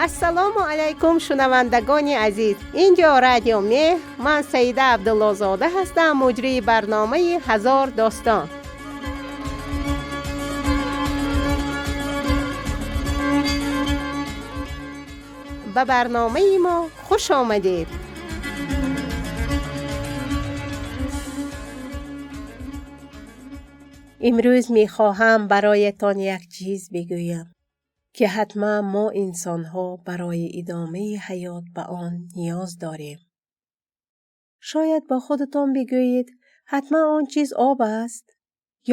Ассалому алайкум, шунавандагони азиз. Инҷо Радио Меҳр. Ман Саида Абдуллозода ҳастам, муҷрии барномаи «Ҳазор достон». Ба барномаи мо хуш омадед. Имрӯз мехоҳам бароятон як чиз бигӯям, ки ҳатман мо инсонҳо барои идомаи ҳаёт ба он ниёз дорем. Шояд бо худатон бигӯед, ҳатман он чиз об аст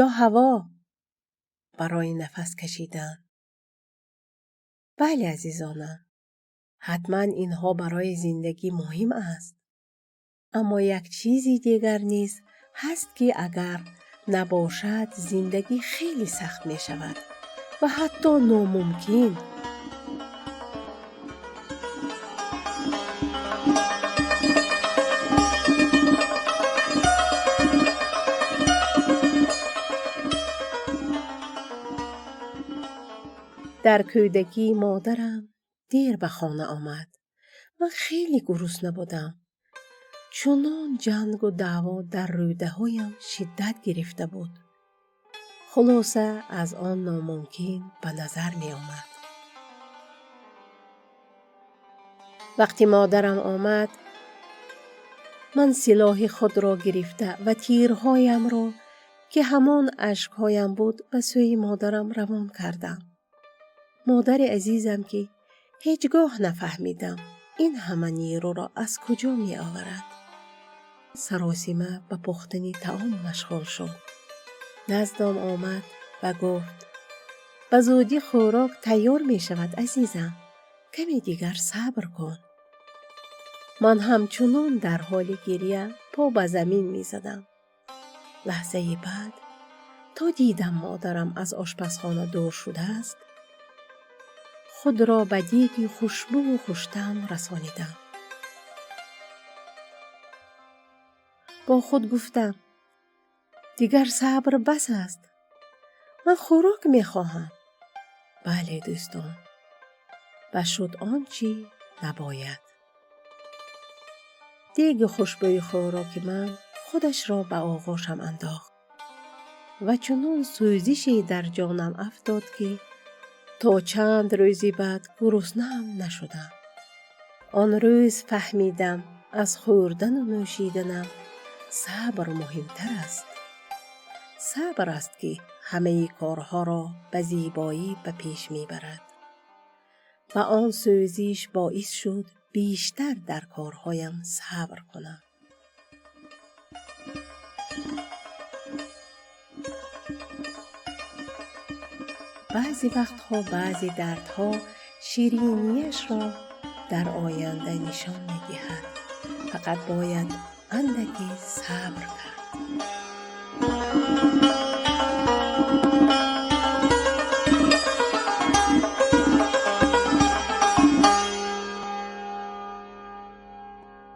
ё ҳаво барои нафас кашидан. Бале, азизонам, ҳатман инҳо барои зиндагӣ муҳим аст. Аммо як чизи дигар низ ҳаст, ки агар набошад, зиндагӣ хеле сахт мешавад ва ҳатто номумкин. Дар кӯдакӣ модарам дер ба хона омад. Ман хеле гурусна будам. Чунон ҷангу даъво дар рӯдаҳоям шиддат гирифта буд. Хулоса, аз он номумкин ба назар меомад. Вақти модарам омад, ман силоҳи худро гирифта ва тирҳоямро, ки ҳамон ашкҳоям буд, ба сӯи модарам равон кардам. Модари азизам, ки ҳеҷ гоҳ нафаҳмидам, ин ҳама нерӯро аз куҷо меоварад, саросима ба пухтани таом машғул шуд. Наздам омад ва гуфт: «Ба зудӣ хӯрок тайёр мешавад, азизам, каме дигар сабр кун». Ман ҳамчунон дар ҳоли гиря по ба замин мезадам. Лаҳзаи баъд то дидам модарам аз ошпазхона дур шудааст, худро ба диги хушбӯву хуштаъм расонидам. Бо худ гуфтам: «Дигар сабр бас аст, ман хӯрок мехоҳам». Бале, дӯстон, ба шуд он чӣ набояд. Деги хушбӯи хӯроки ман худашро ба оғошам андохт ва чунон сӯзише дар ҷонам афтод, ки то чанд рӯзи баъд гуруснаам нашудам. Он рӯз фаҳмидам, аз хӯрдану нӯшиданам сабр муҳимтар аст. Сабр аст, ки ҳамаи корҳоро ба зебоӣ ба пеш мебарад. Ва он сӯзиш боис шуд бештар дар корҳоям сабр кунам. Баъзе вақтҳо баъзе дардҳо ширинияшро дар оянда нишон медиҳад. Фақат бояд андаке сабр кард.